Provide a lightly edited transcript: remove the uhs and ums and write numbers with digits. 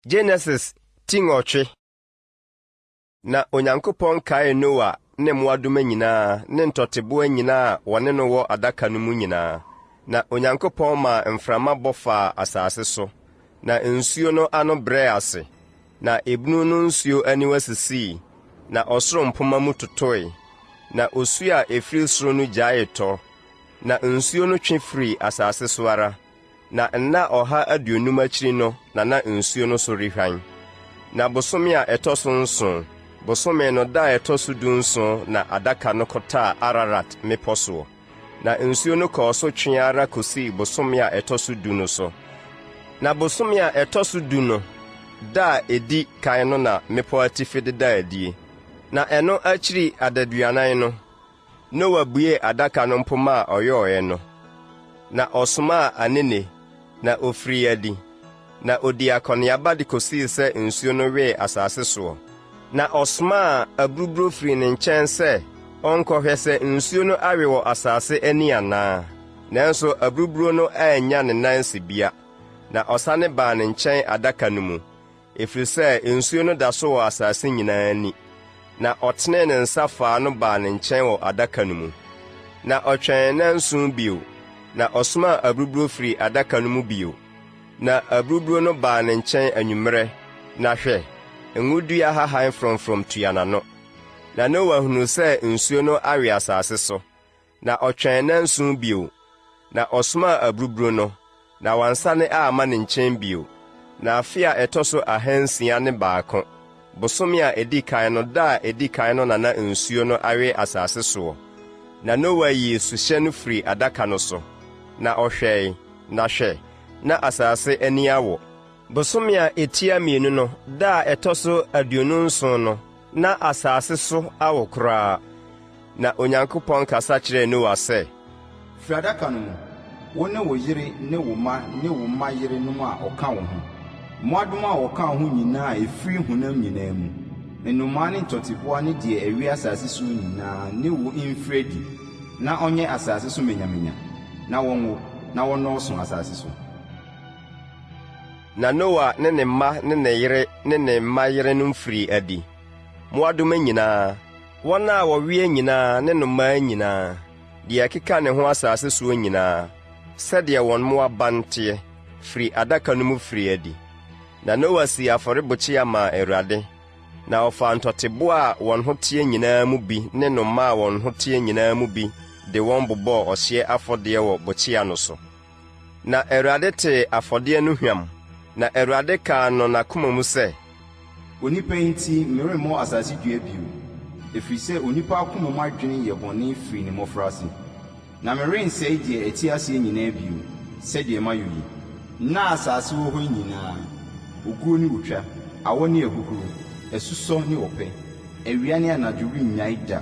Genesis ti nwɔtwe. Na Onyankopɔn kaee Noa ne mmoadoma nyinaa ne ntɔteboa nyinaa a wɔne no wɔ adaka no mu nyinaa. Na Onyankopɔn maa mframa bɔ faa asase so, na nsuo no ano brɛɛ ase. Na ebunu no nsuo aniwa sisii, na ɔsoro mpomma mu totoe. Na osuo a ɛfiri soro no gyaee tɔ, na nsuo no twe firii asase so ara. Na nna 150 akyiri no na na nsuo no so rehwan. Na bosome a ɛtɔ so nson, bosome no da a ɛtɔ so 17 na adaka no kɔtaa Ararat mmepɔ soɔ. Na nsuo no kɔɔ so twee ara kɔsii bosome a ɛtɔ so du no so. Na bosome a ɛtɔ so du no da a ɛdi kan no na mmepɔ atifi dedaa adie. Na ɛno akyiri adaduanan no, Noa buee adaka no mpomma a ɔyɔeɛ no, na ɔsomaa anene, na ɔfirii adi, na ɔdii akɔneaba de kɔsii sɛ nsuo no wee asase soɔ. Na ɔsomaa aburuburo firii ne nkyɛn sɛ ɔnkɔhwɛ sɛ nsuo no awe wɔ asase ani anaa, nanso aburuburo no annya ne nan sibea, na ɔsane baa ne nkyɛn adaka no mu. Ɛfiri sɛ nsuo no da so wɔ asase nyinaa ani. Na ɔtenee ne nsa faa no baa ne nkyɛn wɔ adaka no mu. Na ɔtwɛn nnanson bio, na ɔsomaa aburuburo firii adaka no mu bio. Na aburuburo no baa ne nkyɛn anwummerɛ, na hwɛ, ngodua hahan frɔmfrɔm tua n'ano. Na Noa hunuu sɛ nsuo no awe asase so. Na ɔtwɛn nnanson bio, na ɔsomaa aburuburo no, na wansane amma ne nkyɛn bio. Na afe a ɛtɔ so 601, bosome a ɛdi kan no da a ɛdi kan no na na nsuo no awe asase soɔ. Na Noa yii suhyɛ no firii adaka no so, na ɔhwɛe, na hwɛ, na asase ani awo. Bosome a ɛtia mmienu no da a ɛtɔ so 27 no, na asase so awo koraa. Na Onyankopɔn kasa kyerɛɛ Noa sɛ. Firi adaka no mu, wo ne wo yere ne wo mma ne wo mma yerenom a wɔka wo ho, mmoadoma a wɔka wo ho nyinaa a ɛfiri honam nyinaa mu, nnomaa ne ntɔteboa ne deɛ ɛwea asase soɔ nyinaa ne wo mfiri adi, na ɔnyɛ asase so manyamanya, na wɔnwo, na wɔnnɔɔso asase so. Na Noa ne ne mma ne ne yere ne ne mma yerenom firii adi, mmoadoma nyinaa, wɔn a wɔwea nyinaa ne nnomaa nyinaa, deɛ ɛkeka ne ho asase soɔ nyinaa, sɛdeɛ wɔn mmoaban teɛ, firii adaka no mu firii adi. Na Noa sii afɔrebukyia maa Awurade, na ɔfaa ntɔteboa a wɔn ho teɛ nyinaa mu bi ne nnomaa a wɔn ho teɛ nyinaa mu bi de wɔn bobɔɔ ɔhyeɛ afɔdeɛ wɔ bukyia no so. Na Awurade tee afɔdeɛ no hwam, na Awurade kaa no n'akoma mu sɛ. Onipa yi nti meremmɔ asase dua bio, ɛfiri sɛ onipa akoma mu adwene yɛ bɔne firi ne mmɔfraase. Na merensɛe deɛ ɛte aseɛ nyinaa bio, sɛdeɛ mayɔ yi. Nna a asase wɔ hɔ yi nyinaa, oguo ne otwa, awɔ ne ahuhuro, asusɔ ne ɔpɛ, awia ne anadwo rennyae da.